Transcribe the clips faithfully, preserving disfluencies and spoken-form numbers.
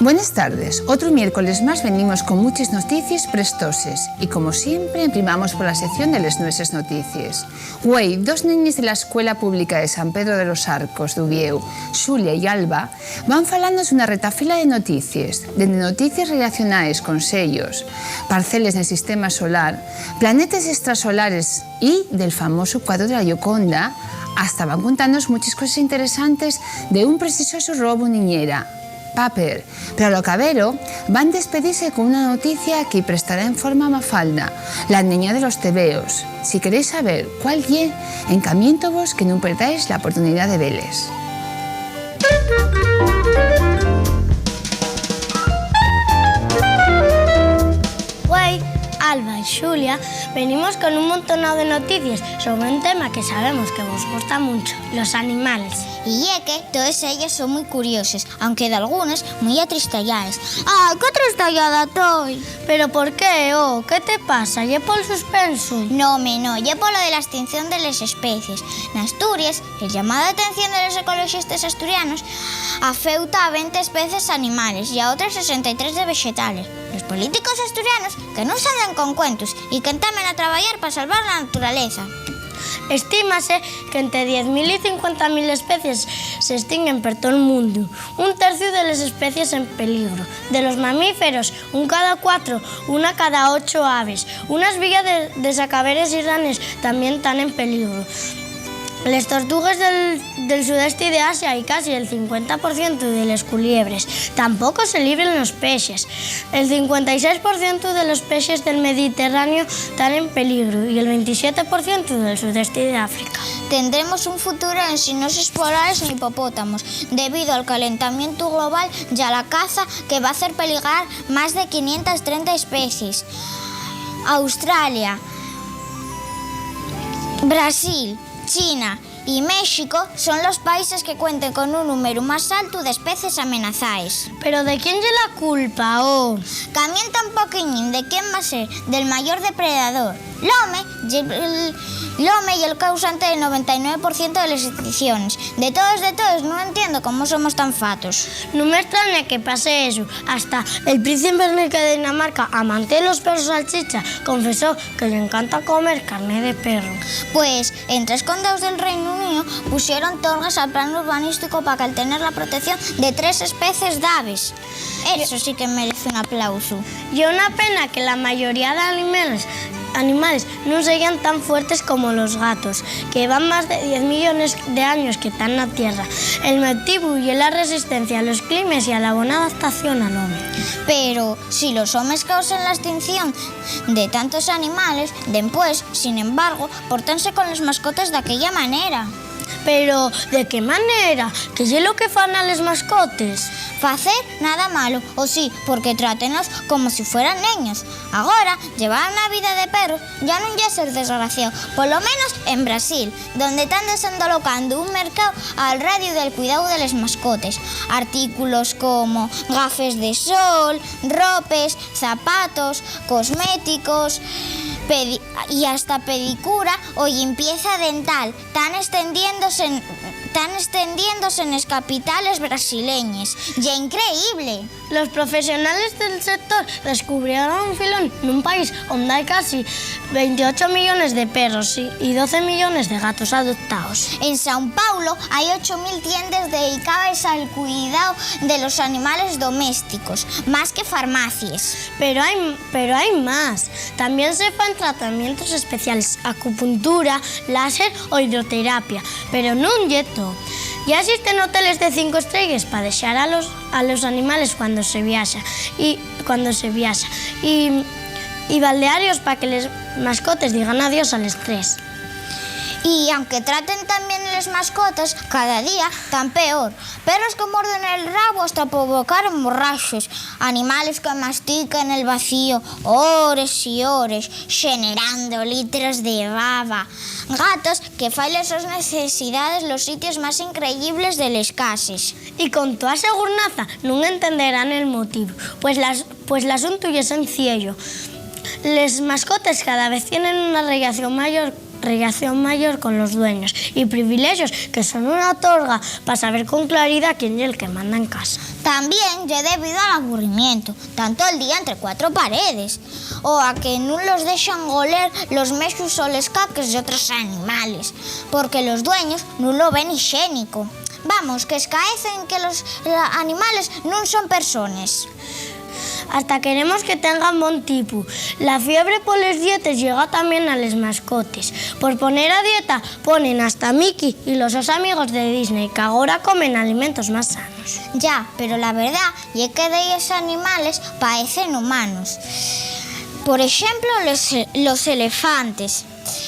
Buenes tardes. Otru miércoles más venimos con muches noticies prestoses y, como siempre, emprimamos pola sección de les nueses noticies. Güei, dos neñes de la Escuela Pública de San Pedro de los Arcos d'Uviéu, Xulia y Alba, van falandos d'una retafila de noticies, dende noticies relacionaes con sellos, parceles del sistema solar, planetes extrasolares y del famosu cuadru de la Gioconda, hasta van contanos muches coses interesantes de un precisosu robu niñera. Paper, pero a lo cabero van despedirse con una noticia que prestará en forma Mafalda, la neña de los tebeos. Si queréis saber cuál ye, encamiéntovos que nun perdáis la oportunidá de veles. Güei, Alba y Xulia, venimos con un montonao de noticies sobre un tema que sabemos que vos gusta muncho, los animales. Y ye que toes elles son mui curioses, aunque dalgunes mui atristallaes. ¡Ah, qué atristallada toi! Pero por qué, oh? ¿Qué te pasa? ¿Ye pol suspensu? No, me, no, ye polo de la extinción de les especies. N'Asturies, el llamado d'atención de los ecoloxistes asturianos afeuta a venti especies animales y a otres sesenta y tres de vexetales. Los políticos asturianos que nun salen con cuentos y qu'entamen a trabayar pa salvar la naturaleza. Estímase qu'ente diez mil y cincuenta mil especies s'estinguen per tol mundu, un terciu de les especies en peligru. De los mamíferos, un cada cuatro, una cada ocho aves, una esbilla de, de sacaberes y ranes tamién tán en peligru. Les tortugues del, del sudesti de Asia y casi el cincuenta por cientu de les culiebres. Tampoco se libren los pexes. El cincuenta y seis por cientu de los pexes del Mediterráneu tán en peligru y el veintisiete por cientu del sudesti de África. Tendremos un futuro ensin osos polares ni hipopótamos, debido al calentamientu global y a la caza que va hacer peligrar más de quinientas trenta especies. Australia, Brasil, China y México son los países que cuenten con un númberu más altu d'especies amenazaes. Pero ¿de quién ye la culpa, oh? Camienta un poquiñín de quién va ser del mayor depredador. L'home ye'l, l'home ye'l causante del noventa y nueve por cientu de les extinciones. De toes, de toes, nun entiendo cómo somos tan fatos. Nun m'estraña que pase eso. Hasta el príncipe Enrique de Dinamarca, amante de los perros salchicha, confesó que le encanta comer carne de perro. Pues, en tres condaos del Reinu Uníu puxeron torgues al plan urbanístico pa caltener la protección de tres especies d'aves. Eso sí que merece un aplausu. Ye una pena que la mayoría d'animales, animales nun seyan tan fuertes como los gatos, que van más de diez millones d'años que tán na Tierra. El motivu ye la resistencia a los climes y a la bona adaptación al home. Pero, si los homes causen la extinción de tantos animales, dempués, sin embargo, pórtense con les mascotes d'aquella manera. Pero, ¿de qué manera? ¿Qué ye lo que fan a les mascotes? Facer nada malo, o sí, porque trátenlos como si fueran neños. Agora, llevar una vida de perro ya nun ye ser desgraciao, polo menos en Brasil, donde tán desendolocando un mercáu al radiu del cuidáu de les mascotes. Artículos como gafes de sol, ropes, zapatos, cosméticos, pedi-, y hasta pedicura o llimpieza dental tán estendiéndose, tán estendiéndose nes capitales brasileñes. Ye increíble. Los profesionales del sector descubrieron un filón nun país onde hai casi veintiocho millones de perros y, y doce millones de gatos adoptaos. En Sao Paulo hai ocho mil tiendes dedicaes al cuidao de los animales domésticos, más que farmacies. Pero hai, pero hai más. Tamién se fan tratamientos especiales, acupuntura, láser o hidroterapia. Pero nun ye too. Ya esisten hoteles de cinco estrelles pa dexar a los, a los animales cuando se viaxa, y, cuando se viaxa, y, y balnearios pa que les mascotes digan adiós al estrés. Y aunque traten tan bien les mascotes, cada día tán peor. Perros que muerden el rabu hasta provocar hemorraxes, animales que mastiquen el vacío hores y hores, xenerando litros de baba, gatos que fai les sos necesidades los sitios más increíbles de les cases. Y con toa segurnaza nun entenderán el motivu, pues las, pues l'asuntu ye senciello. Les mascotes cada vez tienen una rellación mayor Rellación mayor con los dueños y privilegios que son una otorga pa saber con claridá quién ye el que manda en casa. Tamién ye debido al aburrimientu, tanto el día entre cuatro paredes, o a que nun los dexan goler los mexos o les caques d'otros animales, porque los dueños nun lo ven ixénico. Vamos, qu'escaecen que los, eh, animales nun son persones. Hasta queremos que tengan bon tipu. La fiebre poles dietes llega tamién a les mascotes. Por poner a dieta, ponen hasta Mickey y los sos amigos de Disney, qu'agora comen alimentos más sanos. Ya, pero la verdá ye que dellos animales paecen humanos. Por exemplo, los, los elefantes.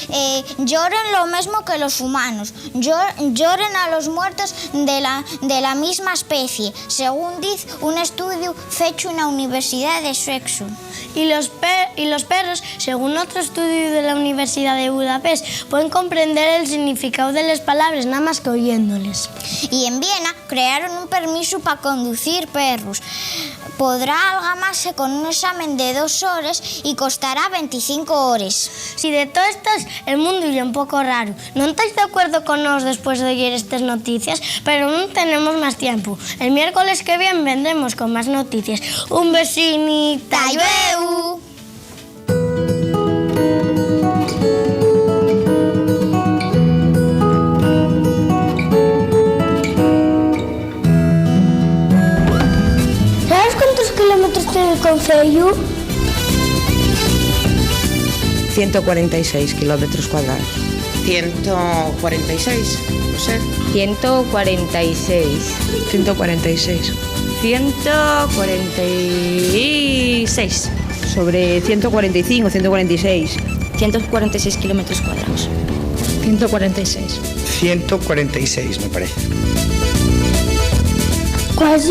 Eh, lloren lo mesmo que los humanos, llor-, lloren a los muertos de la, de la misma especie, según diz un estudiu fechu na Universidá de Suezu. Y los pe-, y los perros, según otro estudiu de la Universidá de Budapest, pueden comprender el significáu de les palabres namás que oyéndoles. Y en Viena crearon un permisu pa conducir perros. Podrá algamase con un examen de dos hores y costará venticinco hores. Si de toestas, el mundu ye un poco raro. ¿Non tais d'acuerdo con nós después d'oyer estes noticias? Pero nun tenemos más tiempu. El miércoles que vien vendremos con más noticias. Un besín y ta llueu. ¿Sabes cuántos kilómetros tiene el conceyu? Ciento cuarenta y seis kilómetros cuadrados. Ciento cuarenta y seis, no sé. Ciento cuarenta y seis. Ciento cuarenta y seis. Ciento cuarenta y seis. Sobre ciento cuarenta y cinco, ciento cuarenta y seis. Ciento cuarenta y seis kilómetros cuadrados. Ciento cuarenta y seis. Ciento cuarenta y seis, me parece. ¿Cuál es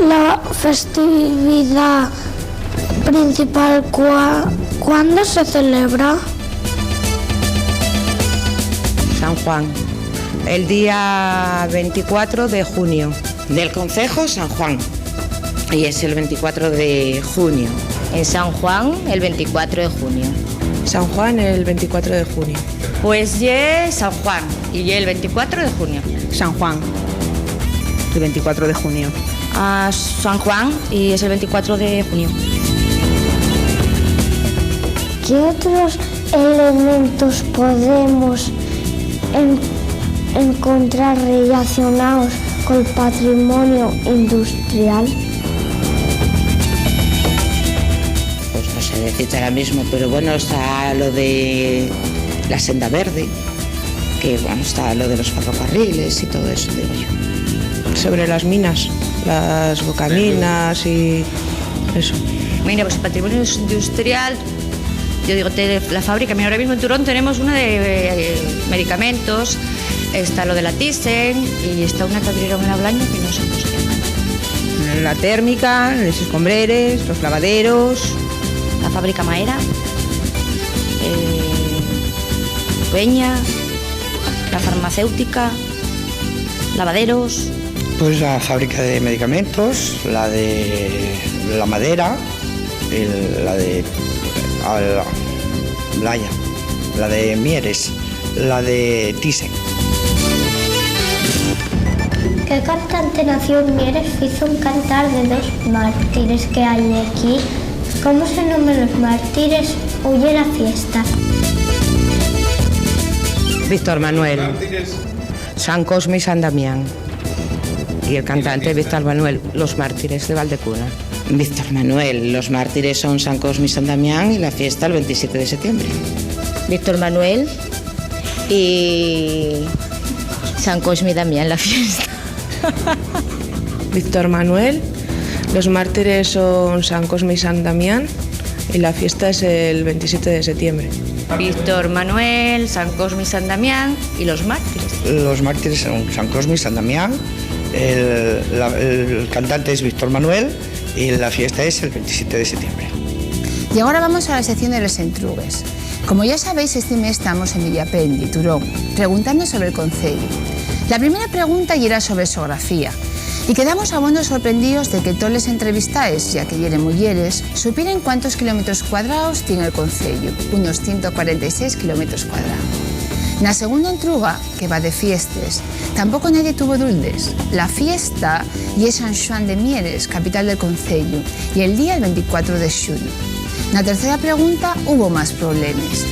la festividad principal? ¿Cuándo se celebra? San Juan, el día veinticuatro de junio. Del concejo, San Juan, y es el veinticuatro de junio. En San Juan, el veinticuatro de junio. San Juan, el veinticuatro de junio. Pues ye San Juan, y ye el veinticuatro de junio. San Juan, el veinticuatro de junio. A San Juan, y es el veinticuatro de junio. ¿Qué otros elementos podemos en-, encontrar relacionaos col patrimoniu industrial? Pues no sé decirte ahora mismo, pero bueno, está lo de la senda verde, que, bueno, está lo de los ferrocarriles y todo eso, digo yo. Sobre las minas, las bocaminas y eso. Mira, pues el patrimonio industrial, yo digo, te-, la fábrica, mira, ahora mismo en Turón tenemos una de, eh, medicamentos, está lo de la Thyssen y está una que abrieron en Ablaño que no sé cómo se llama. La térmica, les escombreres, los lavaderos. La fábrica maera, eh, peña, la farmacéutica, lavaderos. Pues la fábrica de medicamentos, la de la madera, el, la de, a la, Blaya, la de Mieres, la de Thyssen. ¿Qué cantante nació en Mieres fizo un cantar de dos mártires que hai equí? ¿Cómo se nombran los mártires? Hoy era fiesta. Víctor Manuel, San Cosme y San Damián. Y el cantante Víctor Manuel, Los Mártires de Valdecuna. Víctor Manuel, Los Mártires son San Cosme y San Damián y la fiesta el veintisiete de septiembre. Víctor Manuel y San Cosme y Damián, la fiesta. Víctor Manuel, Los Mártires son San Cosme y San Damián y la fiesta es el veintisiete de septiembre. Víctor Manuel, San Cosme y San Damián y Los Mártires. Los Mártires son San Cosme y San Damián, el, la, el cantante es Víctor Manuel y la fiesta es el veintisiete de septiembre. Y agora vamos a la sección de los entrugues. Como ya sabéis, esti mes tamos en Villapendi, Turón, preguntando sobre el conceyu. La primera pregunta yera sobre xeografía. Y quedamos abondo sorprendíos de que toles entrevistaes, ya que yeren muyeres, supieren cuántos kilómetros cuadraos tien el conceyu, unos ciento cuarenta y seis kilómetros cuadraos. Na segunda entruga, que va de fiestes, tampoco nadie tuvo duldes. La fiesta ye San Xuan de Mieres, capital del conceyu, y el día el venticuatro de xuyu. Na tercera pregunta hubo más problemes.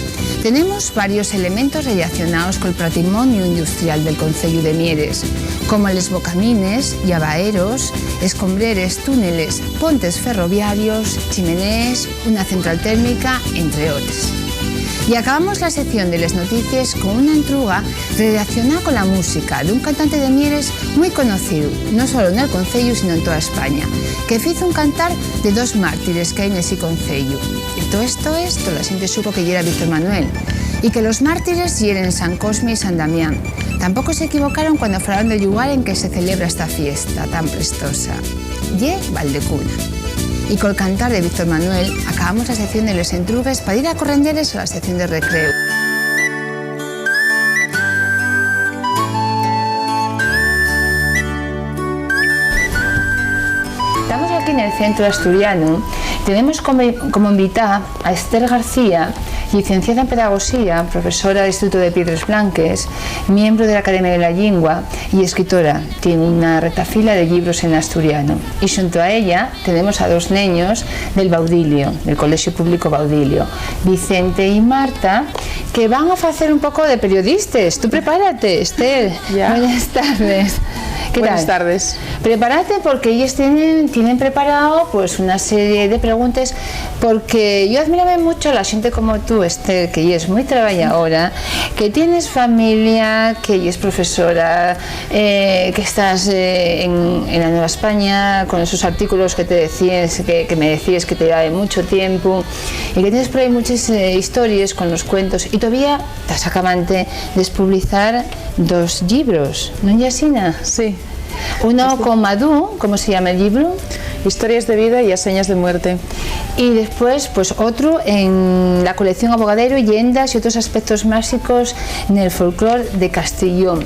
Tenemos varios elementos rellacionaos col patrimoniu industrial del conceyu de Mieres, como les bocamines, llavaeros, escombreres, túneles, pontes ferroviarios, chimenees, una central térmica, entre otres. Y acabamos la sección de les noticies con una entruga relacioná cola música d'un cantante de Mieres mui conocíu, non solo nel conceyu, sino en toa España, que fizo un cantar de dos mártires qu'hai nesi conceyu. Y to esto es, tola xente supo que yera Víctor Manuel, y que los mártires yeren San Cosme y San Damián. Tampoco s'equivocaron cuando falaron del llugar en que se celebra esta fiesta tan prestosa. Ye Valdecuna. Y col cantar de Víctor Manuel acabamos la sección de les entrugues pa dir a correndeles a la sección de recreu. Estamos aquí nel Centru Asturianu. Tenemos como, como invitada a Esther García, llicenciada en Pedagogía, profesora del Instituto de Piedres Blanques, miembro de la Academia de la Llingua y escritora. Tien una retafila de llibros en asturianu. Y xunto a ella tenemos a dos neños del Baudilio, del Colegio Público Baudilio, Vicente y Marta, que van a facer un poco de periodistes. Tú prepárate, Esther. Ya. Buenas tardes. ¿Qué Buenas tal? tardes. Prepárate porque ellos tienen, tienen preparado, pues, una serie de preguntas, porque yo admiro mucho a la gente como tú, Esther, que es muy trabajadora, que tienes familia, que es profesora, eh, que estás, eh, en, en la Nueva España con esos artículos que te decías, que, que me decías que te lleva mucho tiempo, y que tienes por ahí muchas, eh, historias con los cuentos, y todavía estás acabante de publicar dos libros, ¿no, Yasina? Sí. Uno Sí. con Madú, ¿cómo se llama el libro? Historias de vida y aseñas de muerte. Y después, pues, otro en la colección Abogadero, Llendas y otros aspectos máxicos en el folclore de Castellón.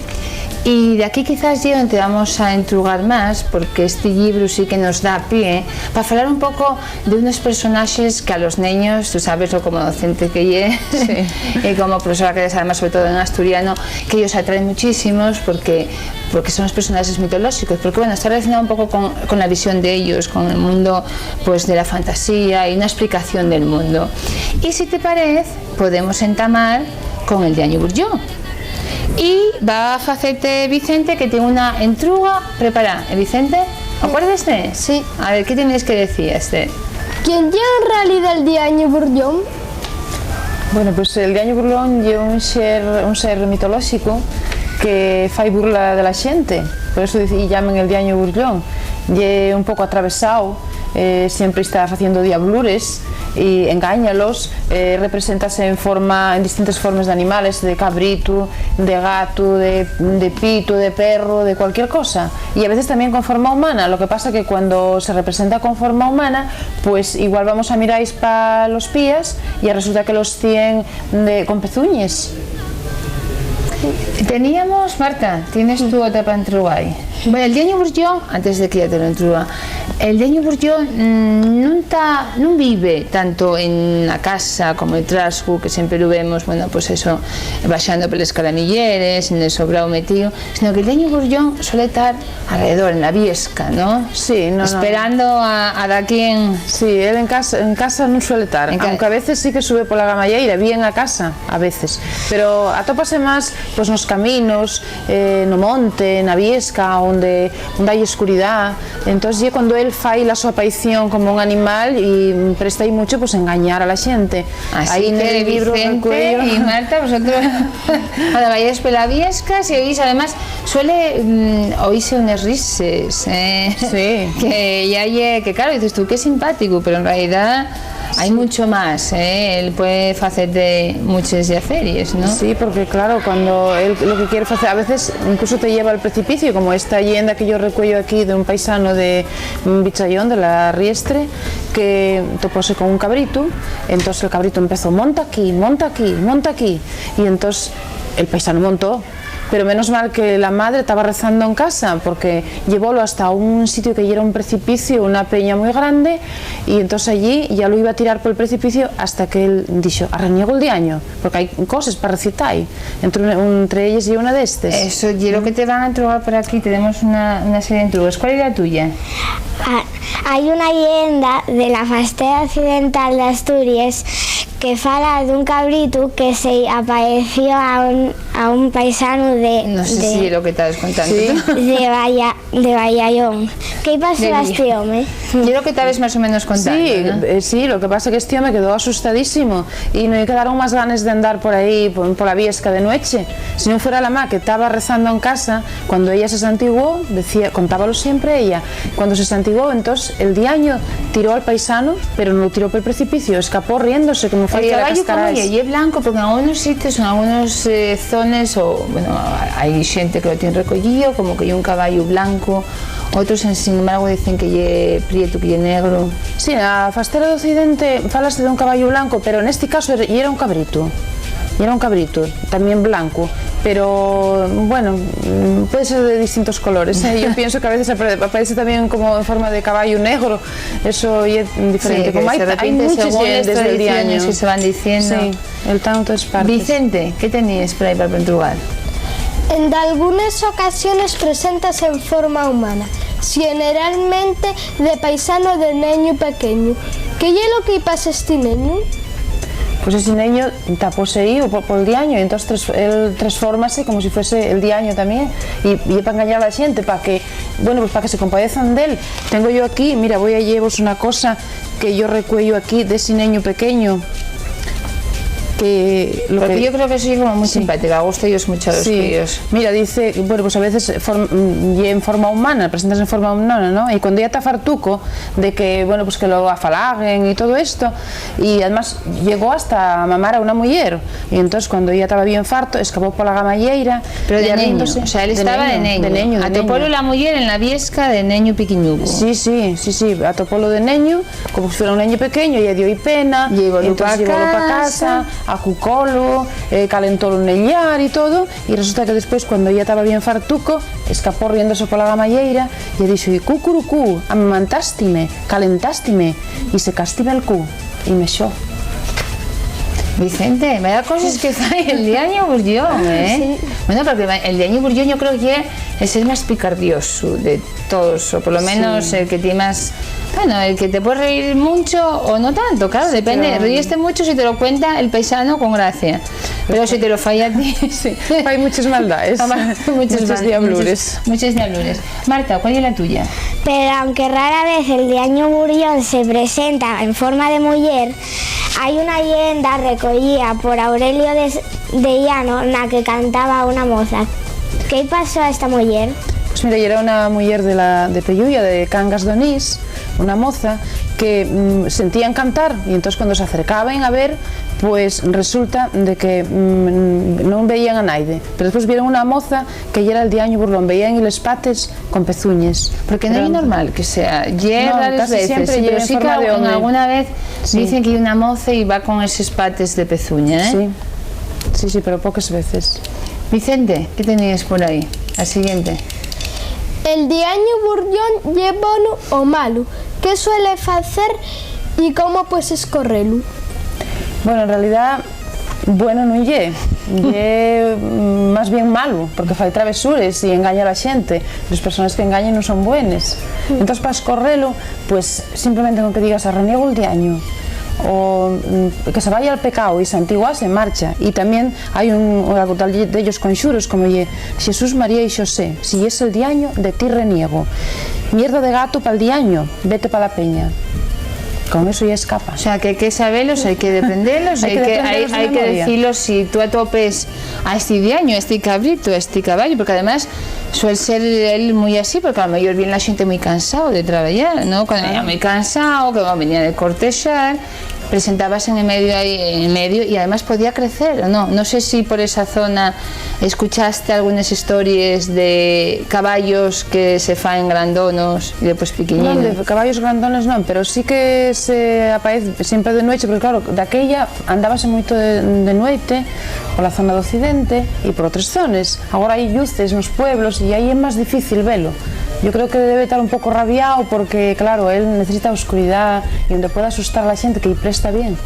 Y de aquí quizás ye onde vamos a entrugar más, porque este libro sí que nos da pie pa falar un poco de unos personajes que a los neños, tú sabes lo como docente que ye, Sí. y como profesora que es además sobre todo en asturiano, que ellos atraen muchísimos porque, porque son los personajes mitológicos, porque bueno, está relacionado un poco con, con la visión de ellos, con el mundo, pues, de la fantasía y una explicación del mundo. Y si te parece, podemos entamar con el Diañu Burllón. Y va a facerte Vicente, que tiene una entruga preparada. ¿Eh, Vicente? ¿Acuérdese? Sí. A ver, ¿qué tienes que decir, este? ¿Quién ye en realidá el Diañu Burllón? Bueno, pues el Diañu Burllón ye un ser, un ser mitolóxico que fai burla de la xente, por eso dice, y llamen el Diañu Burllón. Ye un poco atravesao, eh, siempre está faciendo diablures y engáñalos, eh, represéntase en forma, en distintas formas de animales, de cabritu, de gatu, de, de pitu, de perru, de cualquier cosa. Y a veces también con forma humana. Lo que pasa que cuando se representa con forma humana, pues igual vamos a miráis pa los pías y resulta que los tien de, con pezuñes. Teníamos, Marta, tienes tú otra pa entrugar. Bueno, el Diañu Burllón, antes de que ya te lo entruga, el Diañu Burllón, mm, nun ta, nun vive tanto en la casa como el trasgu, que siempre lo vemos, bueno, pues eso, baixando per les caramilleres, en el sobrao metío, sino que el Diañu Burllón suele tar alredor, en la viesca, ¿no? Sí, no, no. Esperando a, a da quien Sí, él en casa, en casa nun suele tar, En ca- aunque a veces sí que sube pola gamayeira, bien a casa, a veces. Pero atópase más, pues, nos caminos, eh, no monte, na viesca, onde, onde hai escuridá. Entós, ye cuando él fai la so apaición como un animal y presta y mucho, pues, engañar a la xente. Así Ahí nel que, libro Vicente recuello y Marta, vosotros, cuando vayáis pela viesca, si oís, además, suele, mm, oírse unes rises, eh, Sí. que ya ye, que claro, dices tú, qué simpático, pero en realidad hay Sí. mucho más, eh, él puede facerte muchos yaceres, ¿no? Sí, porque claro, cuando él lo que quiere hacer, a veces incluso te lleva al precipicio, como esta leyenda que yo recuello aquí de un paisano de, mm, Vichayón, de la Riestre, que topóse con un cabrito, entonces el cabrito empezó, "Monta aquí, monta aquí, monta aquí", y entonces El paisanu montó, pero menos mal que la madre taba rezando en casa, porque llevólo hasta un sitio que yera un precipicio, una peña mui grande, y entós allí ya lo iba a tirar pol precipicio hasta que él dixo: "Arreniégo'l diaño", porque hai coses pa recitar, entre, un, entre elles ye una d'estes. Eso ye lo que te van a entrugar por aquí. Tenemos una, una serie de entrugas. ¿Cuál es la tuya? Ah, hai una lleenda de la fastera occidental d'Asturies que fala d'un cabritu que se-y apareció a un, a un paisanu de, No sé de, si lo que estabas contando. Sí. de Valla-, de Vallayón. ¿Qué pasó De a este Villa- home? Yo lo que estabas más o menos contando, Sí, ¿no? eh, sí, lo que pasa es que este home quedó asustadísimo y no lle quedaron más ganes de andar por ahí, por, por la viesca de nueche. Si no fuera la ma que estaba rezando en casa, cuando ella se santiguó, decía, contábalo siempre ella, cuando se santiguó, entonces el diaño tiró al paisano, pero no lo tiró por el precipicio, escapó riéndose como El fai la caballo, ¿cómo cascaraes. Ye? ¿Ye blanco? Porque en algunos sitios, en algunas, eh, zonas, o, bueno, hay gente que lo tiene recogido, como que hay un caballo blanco, otros, en, sin embargo, dicen que ye prieto, que ye negro. Sí, la fastera de Occidente falase de un caballo blanco, pero en este caso era, era un cabrito. Era un cabrito, también blanco, pero, bueno, mm, puede ser de distintos colores, ¿eh? Yo pienso que a veces apare-, aparece también como en forma de caballo negro, eso ye diferente. Sí, que Como hay, se hay repite muchas según las lleendes del tradiciones diaño. Que se van diciendo. Sí, el tanto es parte. Vicente, ¿qué teníes por ahí para perturbar? En dalgunes ocasiones preséntase en forma humana, xeneralmente de paisano de neñu pequeñu. ¿Qué ye lo que pasa esti neñu? Pues ese neño ta poseíu po-, pol diaño, y entonces tres-, él transfórmase como si fuese el diaño también, y, y pa engañar a la xente, pa que, bueno, pues pa que se compadezan d'él. Tengo yo aquí, mira, voy a llevos una cosa que yo recuello aquí de ese neño pequeño, que lo Porque que yo creo que soy como muy Sí. simpática, a gusto ellos mucho a los Sí. críos. Mira, dice, bueno, pues a veces form-, mm, ye en forma humana, presentas en forma humana, ¿no? Y cuando ya está fartuco de que, bueno, pues que lo afalaguen y todo esto, y además llegó hasta mamar a una mujer, y entonces cuando ya estaba bien farto, escapó por la gamayeira, Pero de y neño, arriéndose, o sea, él de estaba de neño, neño. de neño, de Atopólo neño. La mujer en la viesca de neño piquiñuco. Sí, sí, sí, sí, atopólo de neño, como si fuera un neño pequeño, y dio pena, Llévolo entonces pa llévolo pa casa. casa, acucólo, eh, calentólo nel llar y todo, y resulta que después, cuando ya estaba bien fartuco, escapó riéndose por la gamayeira, y dixo: "Y cucurucú, amamantástime, calentástime, y secástime el cu, y mexó". Vicente, vaya coses que fai el diaño burllón, ¿eh? Sí. Bueno, porque el diaño burllón yo creo que es el más picardioso de todos, o por lo menos Sí. el que tiene más, bueno, el que te puede reír mucho o no tanto, claro, Sí, depende. pero Ríeste mucho si te lo cuenta el paisano con gracia, pero si te lo falla a ti, sí. Fai muchas maldades, Muchas muchas mal-, diablures. Muchas, muchas diablures. Marta, ¿cuál es la tuya? Pero aunque rara vez el diaño burllón se presenta en forma de muyer, hai una lleenda recoyía por Aurelio de, de Llano na que cantaba una moza. ¿Qué pasó a esta muyer? Pues mira, era una muyer de la, de Peyuya, de Cangas d'Onís, una moza que, mm, sentían cantar, y entonces cuando se acercaban a ver, pues resulta de que, mm, no veían a naide, pero después vieron una moza que ya era el diaño burlón, veían y les pates con pezuñes. Porque no es Pero normal que sea, ye No, rares casi veces, siempre sí, ye pero en sí que forma de en hombre. Alguna vez Sí. Dicen que hay una moza y va con esos pates de pezuña, ¿eh? Sí. Sí, sí, pero pocas veces. Vicente, ¿qué tenías por ahí? La siguiente. ¿El diañu burllón ye bonu o malu? ¿Qué suele facer y cómo pues escorrelu? Bueno, en realidad, bueno nun ye. Ye, mm, más bien malu, porque fai travesures y engaña a la xente. Les personas que engañen nun son buenes. Entós, pa escorrelu, pues, simplemente con que digas "arreniego el diañu", o, mm, que se vaya al pecao y santiguase, marcha. Y tamién hai un, un tal d'ellos conxuros, como ye Xesús, María y Xosé, si yes el diañu, de ti reniego. Mierda de gatu pal diañu, vete pa la peña. Con eso ya escapa. O sea, que hai que sabelos, hai que deprendelos, Hai hai que que, hai, deprendelos de hai que memoria. Decilos si tú atopes a este diaño, a este cabrito, a este caballo, porque además suel ser él muy así, porque a lo mejor viene la gente muy cansado de trabajar, ¿no? Cuando venía Claro. muy cansado, que venía de cortejar, Presentábase en medio ahí, en medio, y además podía crecer, ¿o no? No sé si por esa zona escuchaste algunas historias de caballos que se faen grandonos y después piquiñinos. Non, de caballos grandones non, pero sí que se aparece siempre de noche, porque claro, daquella andábase mucho de, de noche por la zona de Occidente y por otras zonas. Ahora hay lluces en los pueblos y ahí es más difícil verlo. Yo creo que debe estar un poco rabiado porque, claro, él necesita oscuridad y donde pueda asustar a la gente, que y presta bien.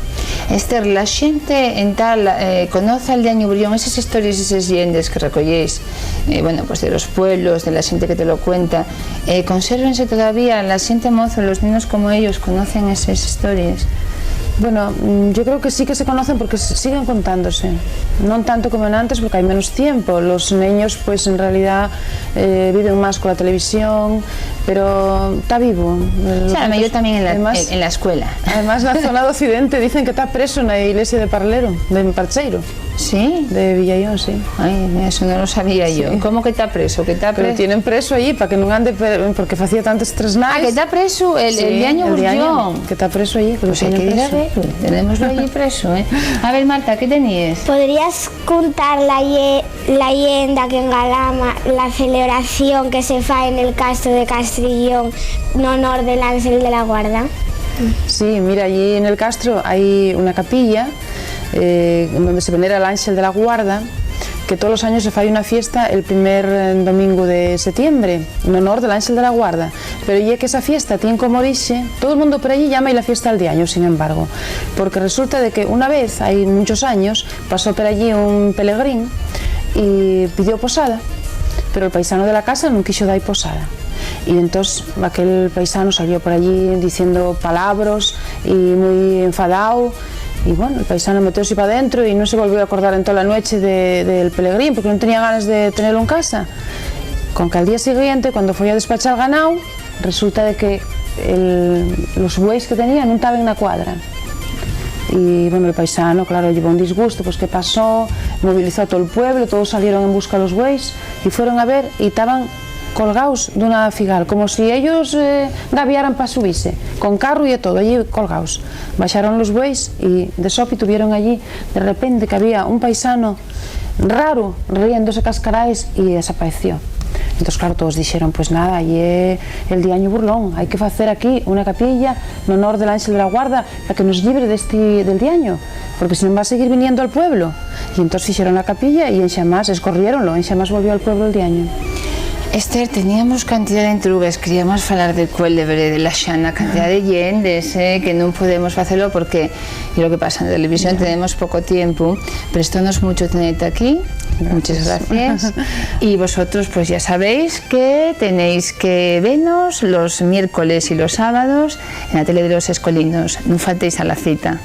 Esther, la xente en tal, eh, conoce al Diañu Burllón, esas historias, esas lleyendas que recoyéis, eh, bueno, pues de los pueblos, de la xente que te lo cuenta, eh, consérvense todavía, la xente mozo, los niños como ellos, conocen esas historias. Bueno, mm, yo creo que sí que se conocen porque s-, siguen contándose. Non tanto como en antes, porque hay menos tiempo. Los niños, pues, en realidad, eh, viven más con la televisión, pero está vivo. Sí, a lo mejor también en la, además, en, en la escuela. Además, la zona de Occidente dicen que está preso en la iglesia de Parlero, de Parcheiro. ¿Sí? De Villayón, sí. Ay, eso no lo sabía yo. Sí. ¿Cómo que está preso? Que está preso. Pero tienen preso allí para que no ande, per-, porque hacía tantas tresnaes. Ah, que está preso el, el Diaño Burllón. Sí, el Diaño, que está preso allí, que lo tienen preso. Pues hay que ir a verlo. Tenémoslo allí preso, ¿eh? A ver, Marta, ¿qué tenías? ¿Podrías contar la lle-, la leyenda que engalama la celebración que se fa en el castro de Castrillón en honor del Ángel de la Guarda? Sí, mira, allí en el castro hay una capilla, eh, donde se venera al Ángel de la Guarda, que todos los años se fai una fiesta el primer, eh, domingo de setiembre, en honor del Ángel de la Guarda. Pero ye que esa fiesta tiene como orixe, todo el mundo por allí llama y la fiesta del Diaño, sin embargo, porque resulta de que una vez, hay muchos años, pasó por allí un pelegrín y pidió posada, pero el paisano de la casa no quiso dar posada. Y entonces aquel paisano salió por allí diciendo palabras y muy enfadado. Y bueno, el paisano metióse para dentro y no se volvió a acordar en toda la noche de, del pelegrín, porque no tenía ganas de tenerlo en casa. Con que al día siguiente, cuando fue a despachar el ganado, resulta de que el, los bueyes que tenía no estaban en la cuadra. Y bueno, el paisano, claro, llevó un disgusto, pues, ¿qué pasó? Movilizó a todo el pueblo, todos salieron en busca de los bueyes y fueron a ver y estaban colgaos d'una figal, como si ellos, eh, gaviaran pa subise, con carru y todo, allí colgaos. Baixaron los bueyes y de sopi tuvieron allí, de repente, que había un paisano raro, riéndose cascaraes, y desapaeció. Entonces, claro, todos dixeron, pues nada, ye el Diaño Burlón, hai que facer aquí una capilla en honor del Ángel de la Guarda pa que nos llibre d'esti, del Diaño, porque si non va a seguir viniendo al pueblo. Y entonces hicieron la capilla y enxamás escorriéronlo, enxamás volvió al pueblo el Diaño. Esther, teníamos cantidad de entrugas, queríamos falar del cuélebre, de la xana, cantidad de lleyendes, eh, que non podemos facelo porque, y lo que pasa en televisión, ya, tenemos poco tiempo, pero esto no es mucho tenerte aquí. Gracias. Muchas gracias. Y vosotros, pues ya sabéis que tenéis que venos los miércoles y los sábados en la tele de los escolinos. No faltéis a la cita.